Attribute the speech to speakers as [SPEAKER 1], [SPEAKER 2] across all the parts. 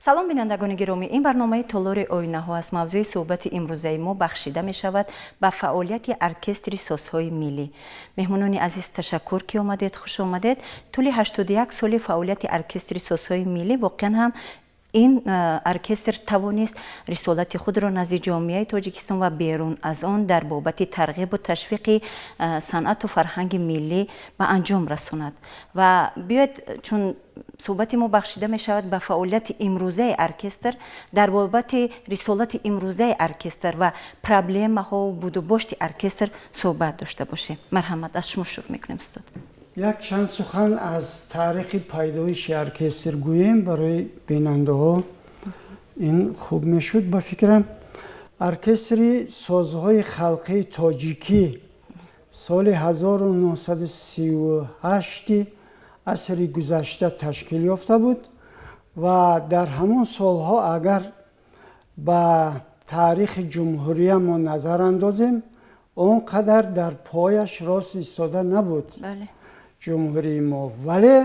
[SPEAKER 1] Салом, бинандагони гиромӣ! Ин барномаи «Толори оинаҳо» аст. Мавзӯи суҳбати имрӯзаи мо бахшида мешавад ба фаъолияти оркестри созҳои миллӣ. Меҳмонони азиз, ташаккур, ки омадед, хуш омадед. Тӯли 81 соли фаъолияти оркестри созҳои миллӣ воқеан ҳам ин оркестр тавонист рисолати худро назди ҷомеаи Тоҷикистон ва берун аз он дар бобати тарғибу ташвиқи санъату фарҳанги миллӣ ба анҷом расонад. Ва биёед, чун суҳбати мо бахшида мешавад ба фаъолияти имрӯзаи оркестр, дар бобати рисолати имрӯзаи оркестр ва проблемаҳо будубошти оркестр суҳбат дошта бошем. Марҳамат, аз шумо шурӯъ мекунем, устод.
[SPEAKER 2] Як чанд сухан аз таърихи пайдоиши оркестр гӯем, барои бинандаҳо ин хуб мешуд, ба фикрам. Оркестри созҳои халқии тоҷикӣ соли 1938 асри гузашта ташкил ёфта буд ва дар ҳамон солҳо, агар ба таърихи ҷумҳурия мо назар андозем, он қадар дар пояш рост истода набуд ҷумҳурии мо. Вале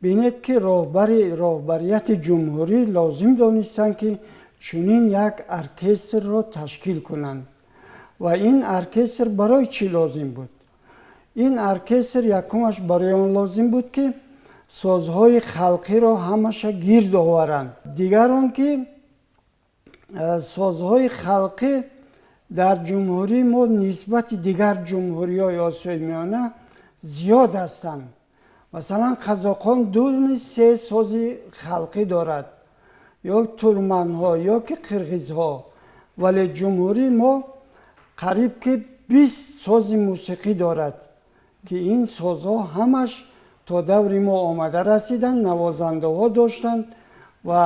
[SPEAKER 2] бинед, ки роҳбарияти ҷумҳурӣ лозим донистанд, ки чунин як оркестрро ташкил кунанд. Ва ин оркестр барои чӣ лозим буд? Ин оркестр якумаш барои он лозим буд, ки созҳои халқиро ҳамаша гирд оваранд. Дигар он ки созҳои халқӣ дар ҷумҳурии мо нисбати дигар ҷумҳуриҳои Осиёи Миёна зиёд ҳастанд. Масалан, қазоқон думи се сози халқӣ дорад ё туркманҳо ё ки қирғизҳо, вале ҷумҳурии мо қариб ки 20 сози мусиқӣ дорад, ки ин созҳо ҳамаш то даври мо омада расиданд, навозандаҳо доштанд ва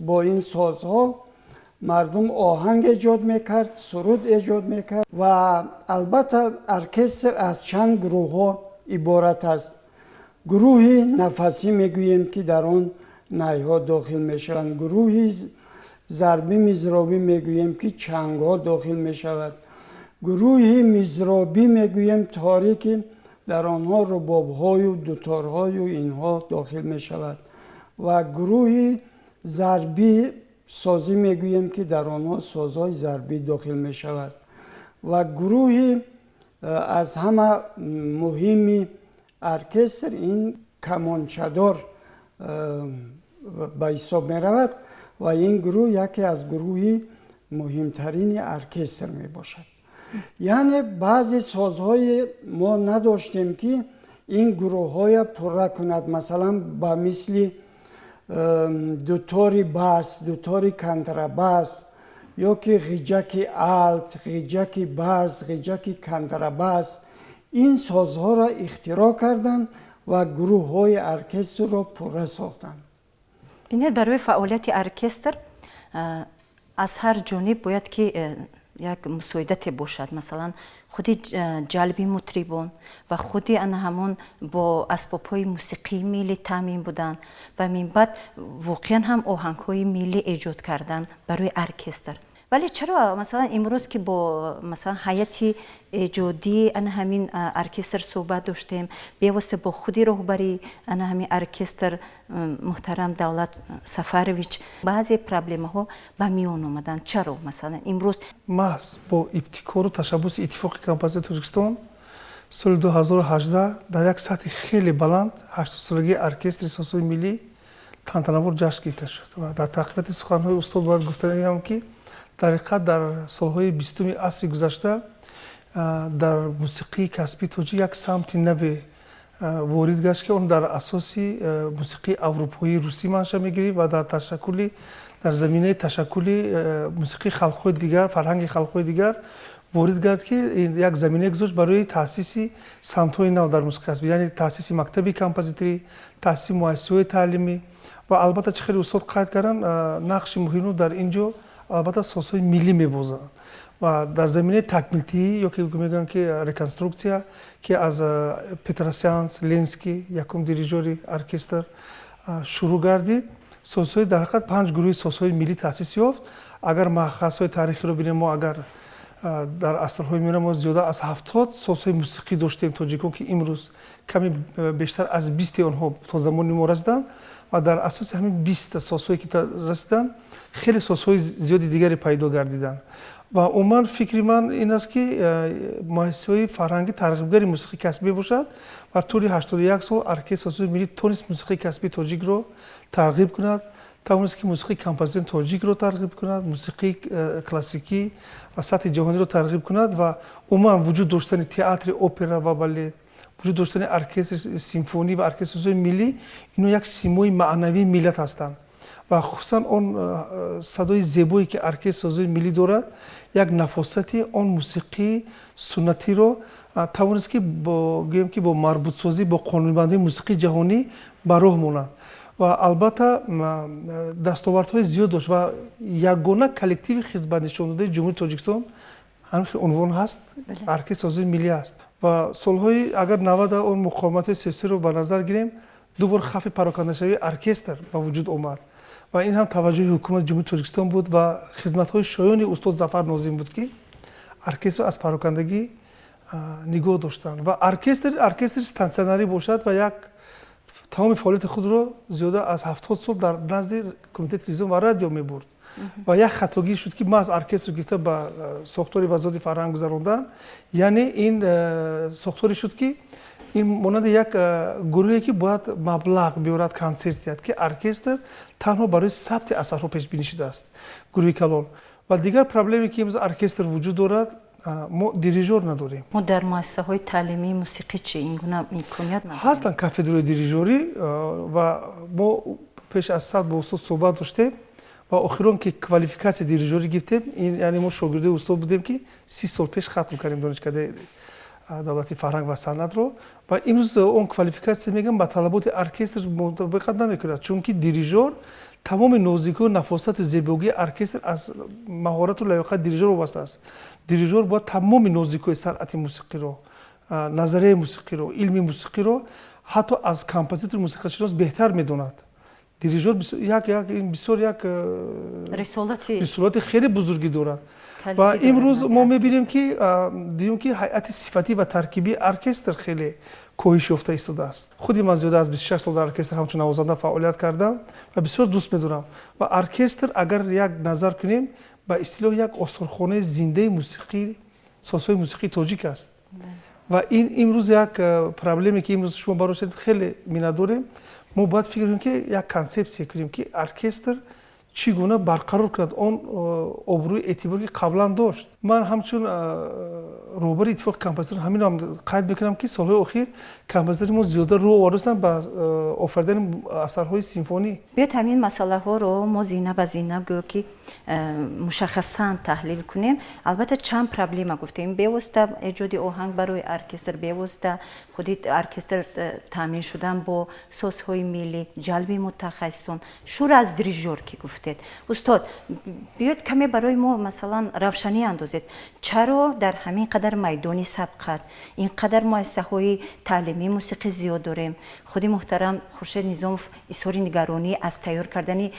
[SPEAKER 2] бо ин созҳо мардум оҳанг эҷод мекард, суруд эҷод мекард. Ва албатта, оркестр аз чанд гурӯҳҳо иборат аст. Гурӯҳи нафасӣ мегӯем, ки дар он найҳо дохил мешаванд. Гурӯҳи зарбӣ мизробӣ мегӯем, ки чангҳо дохил мешавад. Гурӯҳи мизробӣ мегӯем, торӣ, ки дар онҳо рубобҳою дуторҳою инҳо дохил мешавад. Ва гурӯҳи зарбӣ созӣ мегӯем, ки дар онҳо созҳои зарбӣ дохил мешавад. Ва гурӯҳи аз ҳама муҳими оркестр ин камончадор ба ҳисоб меравад ва ин гурӯҳ яке аз гурӯҳи муҳимтарини оркестр мебошад. Яъне баъзе созҳои мо надоштем, ки ин гурӯҳҳоя пурра кунад. Масалан, ба мисли дутори бас, дутори контрабас ё ки ғиҷаки алт, ғиҷаки бас, ғиҷаки контрабас. Ин созҳоро ихтироъ карданд ва гурӯҳҳои оркестрро пурра сохтанд.
[SPEAKER 1] Бинед, барои фаъолияти оркестр аз ҳар ҷониб бояд ки як мусоидате бошад. Масалан, худи ҷалби мутрибон ва худи ана ҳамон бо асбобҳои мусиқии миллӣ таъмин будан ва минбаъд воқеан ҳам оҳангҳои миллӣ эҷод кардан барои оркестр. Вале чаро, масалан, имрӯз, ки бо, масалан, ҳайати эҷодии ана ҳамин оркестр суҳбат доштем, бевосита бо худи роҳбари ана ҳамин оркестр муҳтарам Давлат Сафарович, баъзе проблемаҳо ба миён омаданд? Чаро, масалан, имрӯз?
[SPEAKER 3] Маҳз бо ибтикору ташаббуси Иттифоқи композитори Тоҷикистон соли 2018 дар як сатҳи хеле баланд 80-солагии оркестри созҳои миллӣ тантанавор ҷашн гирифта шуд. Ва дар тақвияти суханҳои устод бояд гуфтаниам, ки дар ҳақиқат дар солҳои 20-уми асри гузашта дар мусиқии касбии тоҷик як самти наве ворид гашт, ки он дар асоси мусиқии аврупоии русӣ манша мегирифт ва дар заминаи ташаккули мусиқии халқҳои дигар, фарҳанги халқҳои дигар ворид гард, ки як заминае гузошт барои таъсиси самтҳои нав дар мусиқи касбӣ, яъне таъсиси мактаби композиторӣ, таъсиси муассисаҳои таълимӣ. Ва албатта, чӣ хеле устод қайд карданд, нақши муҳимро дар ин ҷо албатта созҳои миллӣ мебозанд. Ва дар заминаи такмилтиҳӣ ё ки мегӯянд, ки реконструкция, ки аз Петросянц Ленский, якум дирижёри оркестр, шурӯъ гардид, созҳои дар ҳақиқат панҷ гурӯҳи созҳои миллӣ таъсис ёфт. Агар маъхазҳои таърихиро бинем, мо агар Дар асрҳои миёна мо зиёда аз 70 созҳои мусиқӣ доштем тоҷикон, ки имрӯз каме бештар аз 20-и онҳо то замони мо расиданд ва дар асоси ҳамин 20 созҳое ки расиданд, хеле созҳои зиёди дигаре пайдо гардиданд. Ва умуман фикри ман ин аст, ки муассисаҳои фарҳангӣ тарғибгари мусиқии касбӣ бошад. Бар тӯли 81 сол оркестри созҳои миллӣ тонист мусиқии касбии тоҷикро тарғиб кунад, тавонист, ки мусиқии композитори тоҷикро тарғиб кунад, мусиқии классикӣ ва сатҳи ҷаҳониро тарғиб кунад. Ва умуман вуҷуд доштани театри опера ва балет, вуҷуд доштани оркестри симфонӣ ва оркестри созҳои миллӣ, ино як симои маънавии миллат ҳастанд. Ва хусусан он садои зебое, ки оркестри созҳои миллӣ дорад, як нафосати он мусиқии суннатиро тавонист, ки гӯем, ки бо марбутсозӣ бо қонунбандии мусиқии ҷаҳонӣ ба роҳ монад. Ва албатта дастовардҳои зиёд дошт ва ягона коллективи хизматнишондодаи Ҷумҳурии Тоҷикистон ҳамин унвон ҳаст, оркестри созҳои миллӣ аст. Ва солҳои агар 90-а он муқовиматҳои сиёсиро ба назар гирем, ду бор хавфи парокандашавии оркестр ба вуҷуд омад ва ин ҳам таваҷҷӯҳи ҳукумати Ҷумҳурии Тоҷикистон буд ва хизматҳои шоёни устод Зафар Нозим буд, ки оркестрро аз парокандагӣ нигоҳ доштанд. Ва оркестр оркестри статсионарӣ бошад ва як тамоми фаъолияти худро зиёда аз 70 сол дар назди Кумитаи телевизион ва радио мебурд. Ва як хатогӣ шуд, ки маҳз оркестр гирифта ба сохтори Вазорати фарҳанг гузарондан, яъне ин сохторе шуд, ки ин монанди як гурӯҳе, ки бояд маблағ биёрад, консерт диҳад, ки оркестр танҳо барои сабти асарҳо пешбинӣ шудааст, гурӯҳи калон. Ва дигар проблеме, ки имрӯз оркестр вуҷуд дорад, мо дирижёр надорем.
[SPEAKER 1] Мо дар муассисаҳои таълимии мусиқӣ чӣ, ин гуна имконият надорем?
[SPEAKER 3] Ҳастанд кафедраи дирижёрӣ ва мо пеш аз сад бо устод суҳбат доштем ва охирон ки квалификатсияи дирижёрӣ гирифтем, ин яъне мо шогирдои устод будем, ки 30 сол пеш хатм кардем Донишкадаи давлати фарҳанг ва санъатро. Ва имрӯз он квалификатсия, мегӯям, ба талаботи оркестр мутобиқат намекунад, чунки дирижёр тамоми нозикию нафосату зебогии оркестр аз маҳорату лаёқати дирижёр вобаста аст. Дирижёр бояд тамоми нозикиҳои санъати мусиқиро, назарияи мусиқиро, илми мусиқиро ҳатто аз композитори мусиқашинос беҳтар медонад. Дирижёр як бисёр як рисолати хеле бузургӣ дорад. Ва имрӯз мо мебинем, ки дидем, ки ҳайати сифатӣ ва таркибии оркестр хеле коҳиш ёфта истодааст. Худи ман зиёда аз 26 сол дар оркестр ҳамчун навозанда фаъолият кардам ва бисёр дӯст медорам. Ва оркестр, агар як назар кунем, ба истилоҳ як осорхонаи зиндаи мусиқӣ, созҳои мусиқии тоҷик аст. Ва ин имрӯз як проблеме, ки имрӯз шумо бароштед, хеле миннатдорем. Мо бояд фикр кунем, ки як консепсия кунем, ки оркестр чӣ гуна барқарор кунад он обрӯи эътиборе, ки қаблан дошт. Ман ҳамчун роҳбари Иттифоқи композитор ҳаминро ҳам қайд мекунам, ки солҳои охир композитори мо зиёда рӯ овардастанд ба офаридани асарҳои симфонӣ.
[SPEAKER 1] Биёед, ҳамин масъалаҳоро мо зина ба зина, гӯё ки мушаххасан таҳлил кунем. Албатта, чанд проблема гуфтем: бевосита эҷоди оҳанг барои оркестр, бевосита худи оркестр таъмин шудан бо созҳои миллӣ, ҷалби мутахассисон, шур аз дирижёр, ки гуфтед. Устод, биёед, каме барои мо, масалан, равшанӣ андозед: чаро дар ҳамин қадар майдони сабқат, ин қадар муассисаҳои таълимии мусиқӣ зиёд дорем, худи муҳтарам Хуршед Низомов изҳори нигаронӣ аз тайёр кардани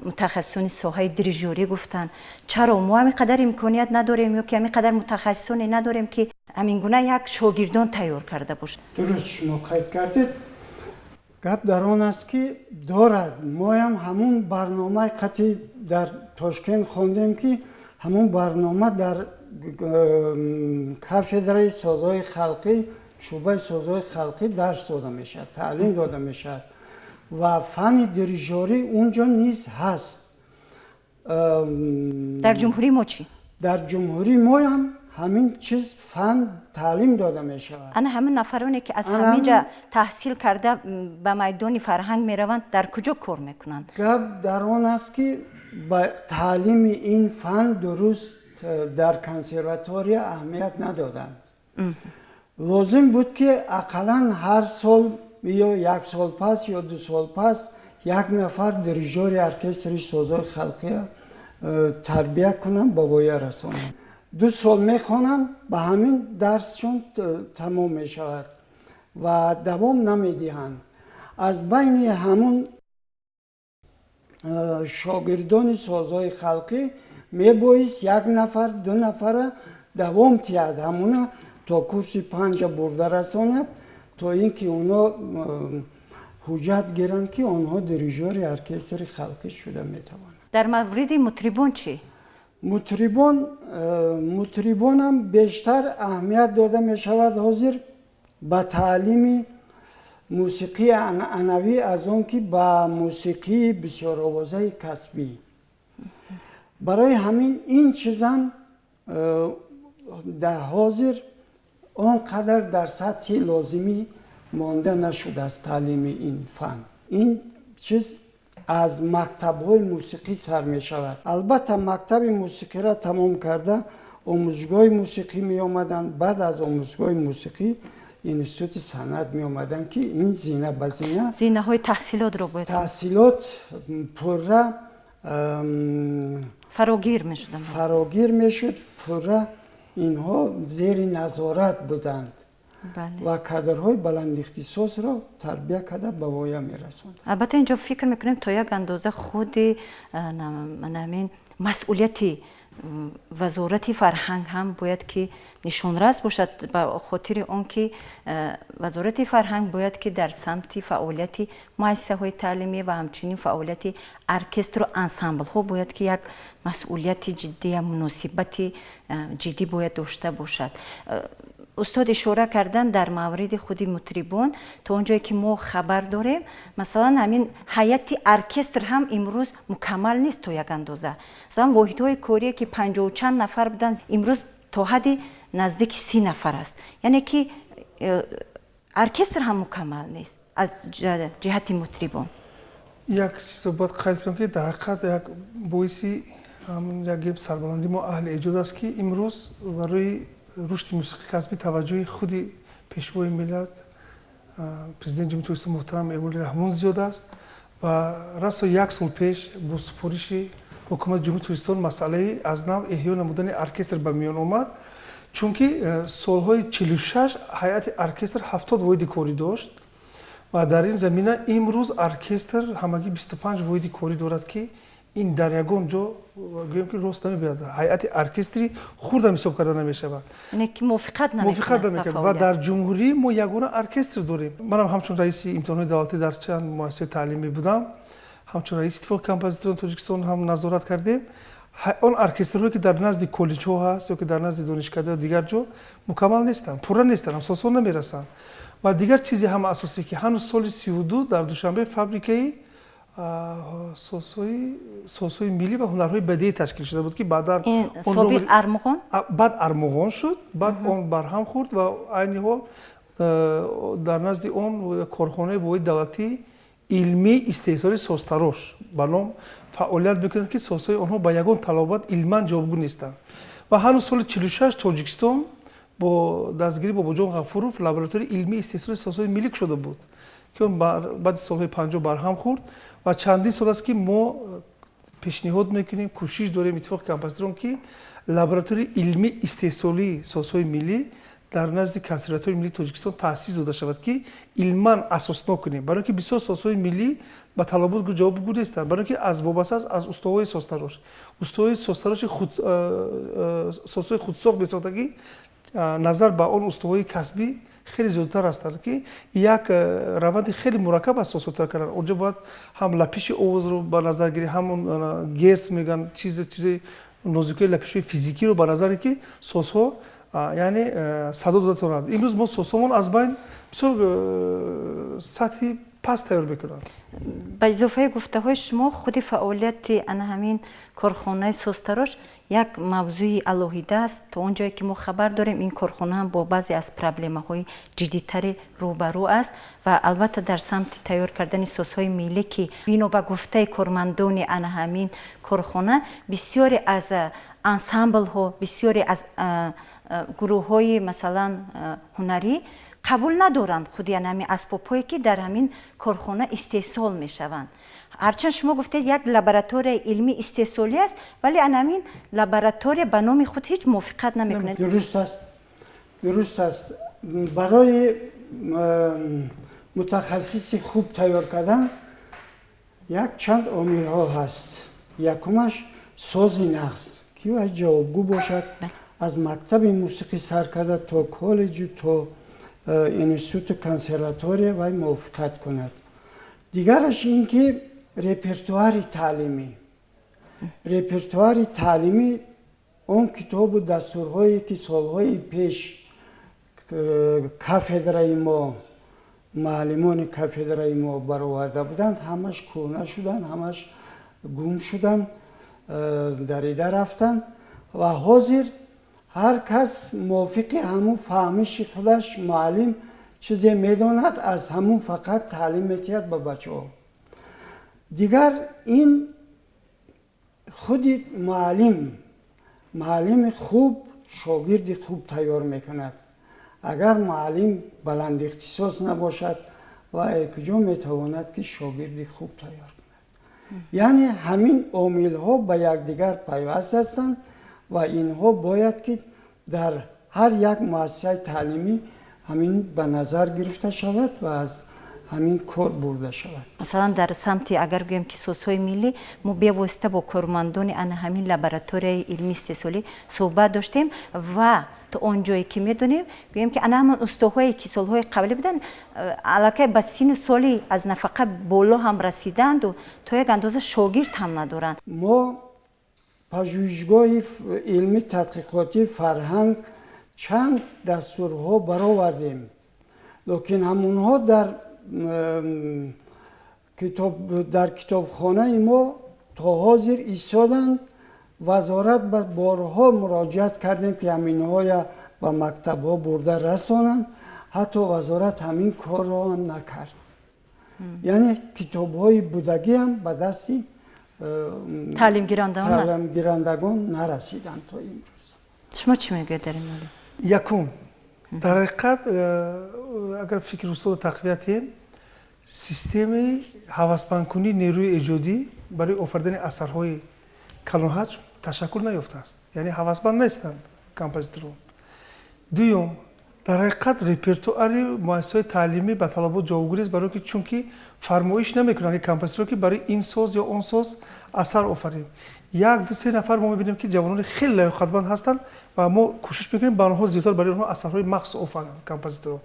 [SPEAKER 1] мутахассисони соҳаи дирижёрӣ гуфтанд, чаро мо ҳамин қадар имконият надорем ё ки ҳамин қадар мутахассисоне надорем, ки ҳамин гуна як шогирдон тайёр карда бошад?
[SPEAKER 2] Дуруст шумо қайд кардед. Гап дар он аст, ки дорад, моям ҳамун барномаи қатъи дар Тошкент хондем, ки ҳамун барнома дар кафедраи созҳои халқӣ, шӯъбаи созҳои халқӣ дарс дода мешавад, таълим дода мешавад ва фанни дирижёрӣ унҷо низ ҳаст.
[SPEAKER 1] Дар ҷумҳурии мо чӣ?
[SPEAKER 2] Дар ҷумҳурии моям ҳамин чиз, фан таълим дода мешавад.
[SPEAKER 1] Ана ҳамин нафароне, ки аз ҳамин ҷа таҳсил карда ба майдони фарҳанг мераванд, дар куҷо кор мекунанд?
[SPEAKER 2] Гап дар он аст, ки ба таълими ин фан дуруст дар консерватория аҳамият надоданд. Лозим буд, ки ақаллан ҳар сол ё як сол пас ё 2 сол пас як нафар дирижёри оркестри созҳои халқия тарбия кунанд, ба воя расонанд. 2 сол мехонанд, ба ҳамин дарсшон тамом мешавад ва давом намедиҳанд. Аз байни ҳамун шогирдони созҳои халқӣ Мебоист як нафар, ду нафара давом тиҳад, ҳамуна то курси панҷа бурда расонад, то ин ки оно ҳуҷҷат гиранд, ки онҳо дирижёри оркестри халқӣ шуда метавонанд.
[SPEAKER 1] Дар мавриди мутрибон чӣ?
[SPEAKER 2] Мутрибонам бештар аҳамият дода мешавад ҳозир ба таълими мусиқии анъанавӣ, аз он ки ба мусиқии бисёровозаи касбӣ. Барои ҳамин ин чизам дар ҳозир он қадар дар сатҳи лозимӣ монда нашудааст таълими ин фан. Ин чиз аз мактабҳои мусиқӣ сар мешавад. Албатта, мактаби мусиқиро тамом карда, омӯзгоҳи мусиқӣ меомаданд, баъд аз омӯзгоҳи мусиқӣ институти санъат меомаданд, ки ин зина ба зина
[SPEAKER 1] Зинаҳои таҳсилотро бояд
[SPEAKER 2] таҳсилот пурра
[SPEAKER 1] фарогир мешуданд.
[SPEAKER 2] Фарогир мешуд, пурра инҳо зери назорат буданд ва кадрҳои баландихтисосро тарбия карда, ба воя мерасонд.
[SPEAKER 1] Албатта, инҷо фикр мекунем, то як андоза худи ҳамин масъулияти Вазорати фарҳанг ҳам бояд ки нишонрас бошад, ба хотири он ки Вазорати фарҳанг бояд ки дар самти фаъолияти муассисаҳои таълимӣ ва ҳамчунин фаъолияти оркестру ансамблҳо бояд ки як масъулияти ҷиддӣ, як муносибати ҷиддӣ бояд дошта бошад. Устод ишора кардан дар мавриди худи мутрибон, то он ҷое ки мо хабар дорем, масалан, ҳамин ҳайати оркестр ҳам имрӯз мукаммал нест то як андоза. Масалан, воҳидҳои корие, ки панҷоҳу чанд нафар буданд, имрӯз то ҳадди наздики 30 нафар аст. Яъне ки оркестр ҳам мукаммал нест аз ҷиҳати мутрибон.
[SPEAKER 3] Як чизо бояд қайд кунам, ки дар ҳақиқат як боиси як сарбаландии мо, аҳли эҷод, аст, ки имрӯз барои рушди мусиқии касбӣ таваҷҷӯҳи худи Пешвои миллат, Президенти Ҷумҳурии Тоҷикистон муҳтарам Эмомалӣ Раҳмон зиёд аст. Ва расо як сол пеш бо супориши Ҳукумати Ҷумҳурии Тоҷикистон масъалаи аз нав эҳё намудани оркестр ба миён омад, чунки солҳои 46 ҳайати оркестр 70 воҳиди корӣ дошт ва дар ин замина имрӯз оркестр ҳамагӣ 25 воҳиди корӣ дорад, ки ин дар ягон ҷо, гӯем ки, рост намебиёд, ҳайати оркестри хурдам ҳисоб карда намешавад.
[SPEAKER 1] Мувофиқат
[SPEAKER 3] намекунад. Ва дар ҷумҳурӣ мо ягона оркестр дорем. Манам ҳамчун раиси имтиҳонҳои давлатӣ дар чанд муассисаи таълимӣ будам, ҳамчун раиси Иттифоқи композиторони Тоҷикистон ҳам назорат кардем. Он оркестрҳое, ки дар назди коллеҷҳо ҳаст ё ки дар назди донишкада ё дигар ҷо, мукаммал нестанд, пурра нестанд, ҳамсосон намерасанд. Ва дигар чизи ҳама асосӣ, ки ҳанӯз соли 32 дар Душанбе фабрикаи созҳои миллӣ ва ҳунарҳои бадеӣ ташкил шуда буд, ки баъдан
[SPEAKER 1] собиқ Армуғон.
[SPEAKER 3] Баъд Армуғон шуд, баъд он барҳам хӯрд ва айни ҳол дар назди он корхонаи воҳиди давлатии илмии истеҳсоли созтарош ба ном фаъолият мекунад, ки созҳои онҳо ба ягон талабот илман ҷавобгӯ нестанд. Ва ҳанӯз соли 46 Тоҷикистон бо дастгирии Бобоҷон Ғафуров лабораторияи илмии истеҳсоли созҳои миллӣ кушода буд, ки он баъди солҳои 50 барҳам хӯрд. Ва чандин сол аст, ки мо пешниҳод мекунем, кӯшиш дорем, Иттифоқи композиторон, ки лабораторияи илмии истеҳсолии созҳои миллӣ дар назди Консерваторияи миллии Тоҷикистон таъсис дода шавад, ки илман асоснок кунем, барои ки бисёр созҳои миллӣ ба талабот ҷавобгӯ нестанд, барои ки аз вобаста аст аз устоҳои созтарош. Устоҳои созтароши созҳои худсохт месохтагӣ назар ба он устоҳои касбӣ хеле зиёдтар ҳастанд, ки як раванди хеле мураккаб аст созсохта кардан. Онҷо бояд ҳам лапиши овозро ба назар гирӣ, ҳам он герц мегӯянд, чизи нозукиҳои лапишҳои физикиро ба назар, ки созҳо, яъне, садо дода тавонанд. Имрӯз мо созҳомон аз байн бисёр сатҳи паст тайёр мекунанд.
[SPEAKER 1] Ба изофаи гуфтаҳои шумо, худи фаъолияти ана ҳамин корхонаи созтарош як мавзӯи алоҳида аст. То он ҷое ки мо хабар дорем, ин корхона ҳам бо баъзе аз проблемаҳои ҷиддитаре рӯбарӯ аст ва албатта дар самти тайёр кардани созҳои миллӣ, ки бино ба гуфтаи кормандони ана ҳамин корхона, бисёре аз ансамблҳо, бисёре аз гурӯҳҳои, масалан, ҳунарӣ қабул надоранд худи ана ҳамин асбобҳое, ки дар ҳамин корхона истеҳсол мешаванд. Ҳарчанд шумо гуфтед, як лабораторияи илмии истеҳсолӣ аст, вале ана ҳамин лаборатория ба номи худ ҳеҷ мувофиқат намекунад.
[SPEAKER 2] Дуруст аст, дуруст аст. Барои мутахассиси хуб тайёр кардан як чанд омилҳо ҳаст. Якумаш сози нағз. Ки вай ҷавобгӯ бошад, аз мактаби мусиқӣ сар карда то коллеҷу то институту консерватория вай мувофиқат кунад. Дигараш ин ки репертуари таълимӣ. Репертуари таълимӣ, он китобу дастурҳое, ки солҳои пеш кафедраи мо, муаллимони кафедраи мо бароварда буданд, ҳамаш кӯҳна шуданд, ҳамаш гум шуданд, дарида рафтанд ва ҳозир ҳар кас мувофиқи ҳамун фаҳмиши худаш, муаллим чизе медонад, аз ҳамун фақат таълим метиҳад ба бачаҳо. Дигар ин худи муаллим, муаллими хуб шогирди хуб тайёр мекунад. Агар муаллим баландихтисос набошад, ва куҷо метавонад, ки шогирди хуб тайёр кунад? Яъне ҳамин омилҳо ба якдигар пайваст ҳастанд ва инҳо бояд, ки дар ҳар як муассисаи таълимӣ ҳамин ба назар гирифта шавад ва аз ҳамин кор бурда шавад.
[SPEAKER 1] Масалан, дар самти, агар гӯем, ки созҳои миллӣ, мо бевосита бо кормандони ана ҳамин лабораторияи илмии истеҳсолӣ суҳбат доштем ва то он ҷое ки медонем, гӯем, ки ана ҳамон устоҳое, ки солҳои қаблӣ буданд, аллакай ба сину соли аз нафақа боло ҳам расидаанду то як андоза шогирд ҳам надоранд.
[SPEAKER 2] Мо пажӯҳишгоҳи илми тадқиқотии фарҳанг чанд дастурҳо баровардем, лекин ҳамонҳо дар китобхонаи мо то ҳозир истоданд. Вазорат ба борҳо муроҷиат кардем, ки ҳаминҳоя ба мактабҳо бурда расонанд. Ҳатто вазорат ҳамин корро ҳам накард. Яъне китобҳои будагиам ба дасти таълимгирандагон нарасиданд то имрӯз.
[SPEAKER 1] Шумо чӣ мегӯед дар ин маврид?
[SPEAKER 3] Якум, дар ҳақиқат, агар фикри устодро тақвият диҳем, системаи ҳавасмандкунии нерӯи эҷодӣ барои офаридани асарҳои калонҳаҷм ташаккул наёфтааст, яъне ҳавасманд нестанд композиторон. Дуюм, дар ҳақиқат, репертуари муассисаҳои таълимӣ ба талабот ҷавобгӯ нест, барое ки чунки фармоиш намекунанд, ки композиторо, ки барои ин соз ё он соз асар офарем. Як, ду, се нафар мо мебинем, ки ҷавонони хеле лаёқатманд ҳастанд ва мо кӯшиш мекунем ба онҳо зиёдтар, барои онҳо асарҳои махсус офаранд композиторо.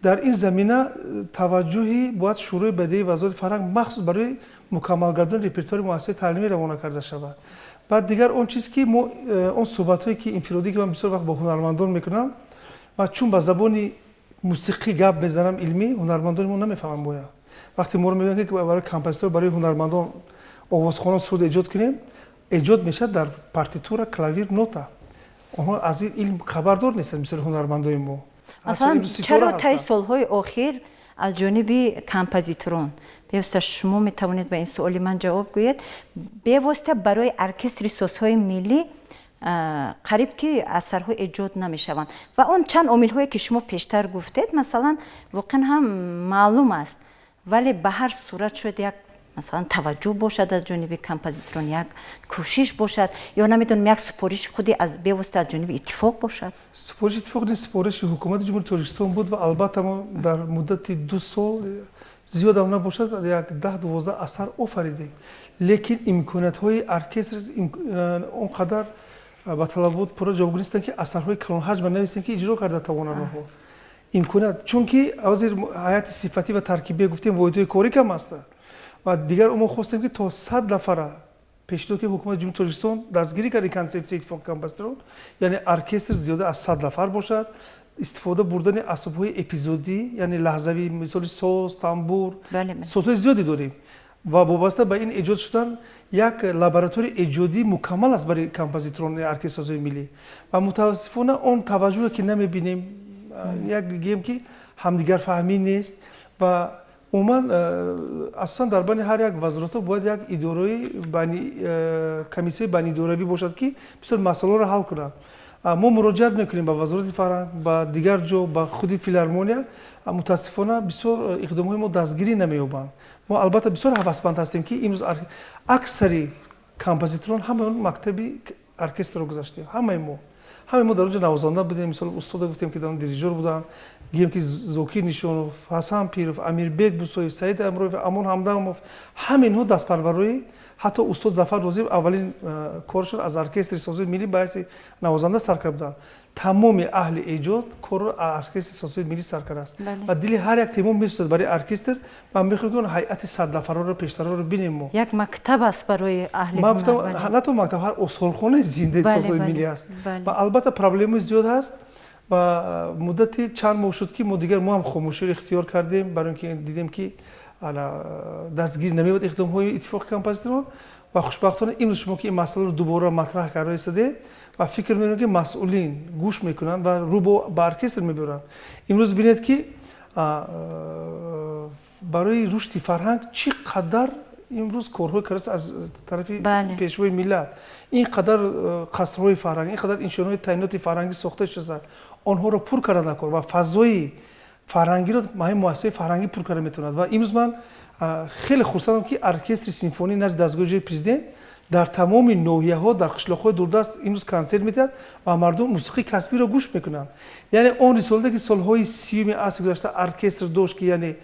[SPEAKER 3] Дар ин замина таваҷҷӯҳи бояд Шӯрои бадеии Вазорати фарҳанг махсус барои мукаммал гардони репертуари муассисаҳои таълимӣ равона карда шавад. Баъд дигар он чиз, ки мо он суҳбатҳое, ки инфиродӣ, ки ман бисёр вақт бо ҳунармандон мекунам ва чун ба забони мусиқӣ гап мезанам илмӣ, ҳунармандони мо намефаҳманд. Бояд вақте моро мегӯянд, ки барои композитор, барои ҳунармандон, овозхонон суруд эҷод кунем, эҷод мешавад дар партитура, клавир, нота. Онҳо аз ин илм хабардор нестанд, бисёри ҳунармандои мо.
[SPEAKER 1] Масалан, чаро таи солҳои охир аз ҷониби композиторон, бевосита шумо метавонед ба ин суоли ман ҷавоб гӯед, бевосита барои оркестри созҳои миллӣ қариб ки асарҳо эҷод намешаванд? Ва он чанд омилҳое, ки шумо пештар гуфтед, масалан, воқеан ҳам маълум аст, вале ба ҳар сурат шояд як, масалан, таваҷҷӯҳ бошад аз ҷониби композиторон, як кӯшиш бошад ё, намедонам, як супориши худи аз бевосита аз ҷониби иттифоқ бошад.
[SPEAKER 3] Супориши иттифоқ нест, супориши ҳукумати Ҷумҳурии Тоҷикистон буд ва албатта мо дар муддати 2 сол, зиёдам набошад, як 10-12 асар офаридем, лекин имкониятҳои оркестр он қадар ба талабот пурра ҷавобгӯ нестанд, ки асарҳои калонҳаҷма нависем, ки иҷро карда тавонанд онҳо. Имконият, чунки ҳозир ҳайати сифатӣ ва таркибие гуфтем, воҳидҳои корӣ кам ҳастанд. Ва дигар мо хостем, ки то 100 нафара пешниҳод ки ҳукумати Ҷумҳурии Тоҷикистон дастгирӣ кард консепсияи иттифоқи композиторон, яъне оркестр зиёда аз 100 нафар бошад, истифода бурдани асбобҳои эпизодӣ, яъне лаҳзавӣ, мисоли соз, тамбур, созҳои зиёде дорем ва вобаста ба ин эҷод шудан як лабораторияи эҷодӣ мукаммал аст барои композиторони оркестр созҳои миллӣ. Ва мутаассифона он таваҷҷӯҳе, ки намебинем, як гӯем, ки ҳамдигарфаҳмӣ нест ва умуман, асосан дар байни ҳар як вазоратҳо бояд як идораи комиссияи байниидоравӣ бошад, ки бисёр масъалаҳоро ҳал кунанд. Мо муроҷиат мекунем ба Вазорати фарҳанг, ба дигар ҷо, ба худи филармония, мутаассифона, бисёр иқдомҳои мо дастгирӣ намеёбанд. Мо албатта бисёр ҳавасманд ҳастем, ки имрӯз аксари композиторон ҳамаи он мактаби оркестрро гузаштем, ҳамаи мо. Ҳамаи мо дар онҷо навозанда будем. Мисол, устода гуфтем, ки дар он дирижёр буданд. Гӯем ки Зокир Нишонов, Ҳасан Пиров, Амирбек Бусоев, Саид Амроев, Амон Ҳамдамов, ҳама инҳо дастпарварои, ҳатто устод Зафар Розиев аввалин коршон аз оркестри созҳои миллӣ ба ҳайси навозанда сар карда буданд. Тамоми аҳли эҷод корро оркестри созҳои миллӣ сар кардааст ва дили ҳар як тимо месӯзад барои оркестр ва мехоҳем ки он ҳайати саднафарро пештарро бинем мо.
[SPEAKER 1] Як мактаб аст барои аҳли.
[SPEAKER 3] Ман гуфтам, на то мактаб, ҳар осорхонаи зиндаи созҳои миллӣ аст. Ва албатта проблемаи зиёд ҳаст ва муддати чанд моҳ шуд, ки мо дигар мо ҳам хомӯширо ихтиёр кардем, барои ин ки дидем, ки дастгирӣ намеёбад иқдомҳои иттифоқи композиторон. Ва хушбахтона имрӯз шумо ки ин масъаларо дубора матраҳ карда истодед ва фикр мекунем, ки масъулин гӯш мекунанд ва рӯ ба оркестр мебаранд. Имрӯз бинед, ки барои рушди фарҳанг чӣ қадар имрӯз корҳое кардааст аз тарафи пешвои миллат. Ин қадар қасрҳои фарҳанг, ин қадар иншоотҳои таъиноти фарҳангӣ сохта шудааст, онҳоро пур карда накор ва фазои фарҳангиро ҳамин муассисаҳои фарҳангӣ пур карда метавонад. Ва имрӯз ман хеле хурсандам, ки оркестри симфонии назди дастгоҳи иҷроии президент дар тамоми ноҳияҳо, дар қишлоқҳои дурдаст имрӯз консерт медиҳад ва мардум мусиқии касбиро гӯш мекунанд. Яъне он рисолате, ки солҳои 30-уми асри гузашта оркестр дошт, ки яъне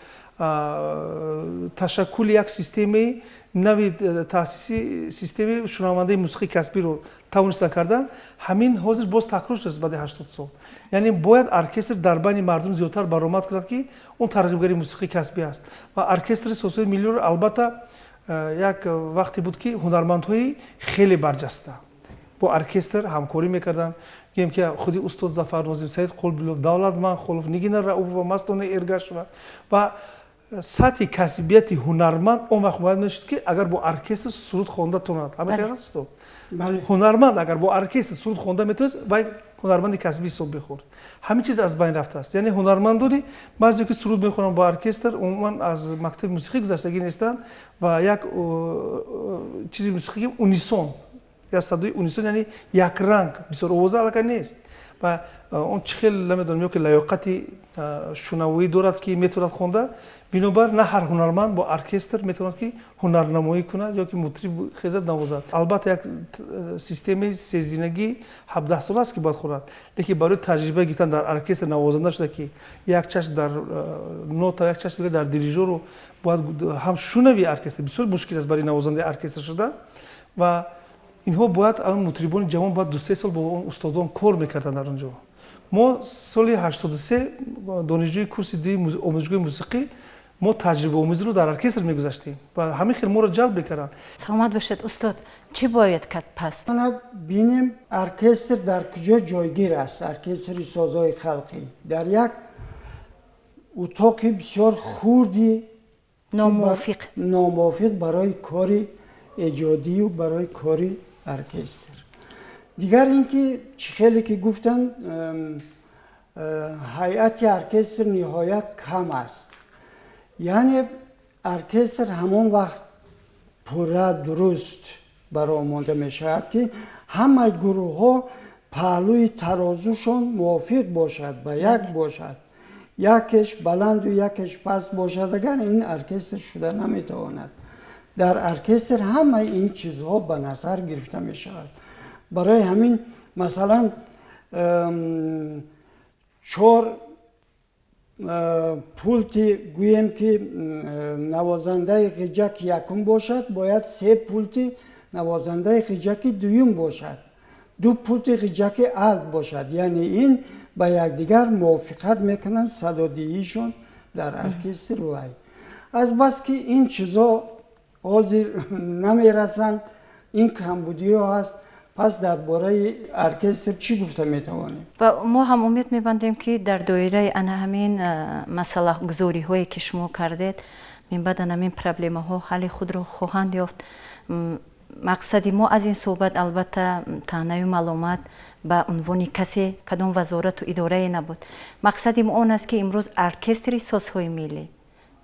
[SPEAKER 3] ташаккули як системаи нави таъсиси системаи шунавандаи мусиқии касбиро тавониста кардан, ҳамин ҳозир боз такрор шудааст баъди 80 сол. Яъне бояд оркестр дар байни мардум зиёдтар баромад кунад, ки он тарғибгари мусиқии касбӣ аст. Ва оркестри созҳои миллиро албатта як вақте буд, ки ҳунармандҳои хеле барҷаста бо оркестр ҳамкорӣ мекарданд. Гӯем ки худи устод Зафар Нозим, Саид Қулбилов, Давлат Манхулов, Нигина Раупова, Мастона Эргашева. Ва сатҳи касбияти ҳунарманд он вақт бояд мешуд, ки агар бо оркестр суруд хонда тонад. Ҳама хел аст, устод? Ҳунарманд агар бо оркестр суруд хонда метавонист, вай ҳунарманди касбӣ ҳисоб мехӯрд. Ҳамин чиз аз байн рафтааст. Яъне ҳунармандони баъзе ки суруд мехонанд бо оркестр, умуман аз мактаби мусиқӣ гузаштагӣ нестанд ва як чизи мусиқӣ унисон я садои унисон, яъне якранг, бисёр овоза аллакай нест. Ва он чӣ хел намедонам, ё ки лаёқати шунавоӣ дорад, ки метавонад хонда. Бинобар на ҳар ҳунарманд бо оркестр метавонад, ки ҳунарнамоӣ кунад ё ки мутриб хезад навозад. Албатта, як системаи сезинагӣ 17 сола аст, ки бояд хонад, лекин барои таҷриба гирифтан дар оркестр навозанда шуда, ки як чашм дар нота, як чашм дар дирижору бояд ҳам шунави оркестр, бисёр мушкил аст барои навозандаи оркестр шуда. Ва инҳо бояд, мутрибони ҷавон бояд 2-3 сол бо он устодон кор мекарданд дар он ҷо. Мо соли 83 донишҷӯи курси дуи омӯзишгоҳи мусиқӣ, мо таҷрибаомӯзиро дар оркестр мегузаштем ва ҳамин хел моро ҷалб мекарданд.
[SPEAKER 1] Саломат бошед, устод. Чӣ бояд кард пас?
[SPEAKER 2] Бинем, оркестр дар куҷо ҷойгир аст. Оркестри созҳои халқӣ дар як утоқи бисёр хурди
[SPEAKER 1] номувофиқ.
[SPEAKER 2] Номувофиқ барои кори эҷодию барои кори оркестр. Дигар ин ки чӣ хеле ки гуфтанд, ҳайати оркестр ниҳоят кам аст. Яъне оркестр ҳамон вақт пурра дуруст баромонда мешавад, ки ҳамаи гурӯҳҳо паҳлӯи тарозушон мувофиқ бошад, ба як бошад. Якеш баланду якеш паст бошад агар, ин оркестр шуда наметавонад. Дар оркестр ҳамаи ин чизҳо ба назар гирифта мешавад. Барои ҳамин, масалан, чор пулти, гӯем ки навозандаи ғиҷак якум бошад, бояд се пулти навозандаи ғиҷаки дуюм бошад, ду пулти ғиҷаки алт бошад. Яъне ин ба якдигар мувофиқат мекунанд садодиҳишон дар оркестр. Вай азбаски ин чизо ҳозир намерасанд, ин камбудиҳо ҳаст, пас дар бораи оркестр чӣ гуфта метавонем?
[SPEAKER 1] Ва мо ҳам умед мебандем, ки дар доираи ана ҳамин масъалагузориҳое, ки шумо кардед, минбаъд ана ҳамин проблемаҳо ҳалли худро хоҳанд ёфт. Мақсади мо аз ин суҳбат, албатта, таънаю маломат ба унвони касе, кадом вазорату идорае набуд. Мақсади мо он аст, ки имрӯз оркестри созҳои миллӣ,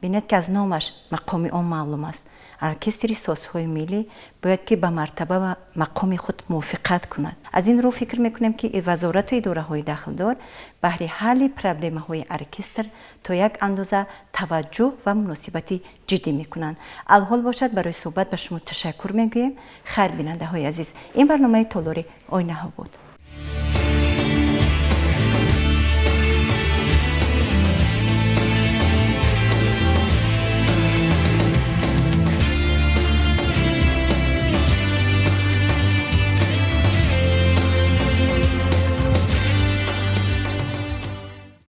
[SPEAKER 1] бинед, ки аз номаш мақоми он маълум аст, оркестри созҳои миллӣ бояд ки ба мартаба ва мақоми худ мувофиқат кунад. Аз ин рӯ фикр мекунем, ки вазорату идораҳои дахлдор баҳри ҳалли проблемаҳои оркестр то як андоза таваҷҷӯҳ ва муносибати ҷиддӣ мекунанд. Алҳол бошад, барои суҳбат ба шумо ташаккур мегӯем. Хайр, бинандаҳои азиз, ин барномаи толори оинаҳо буд.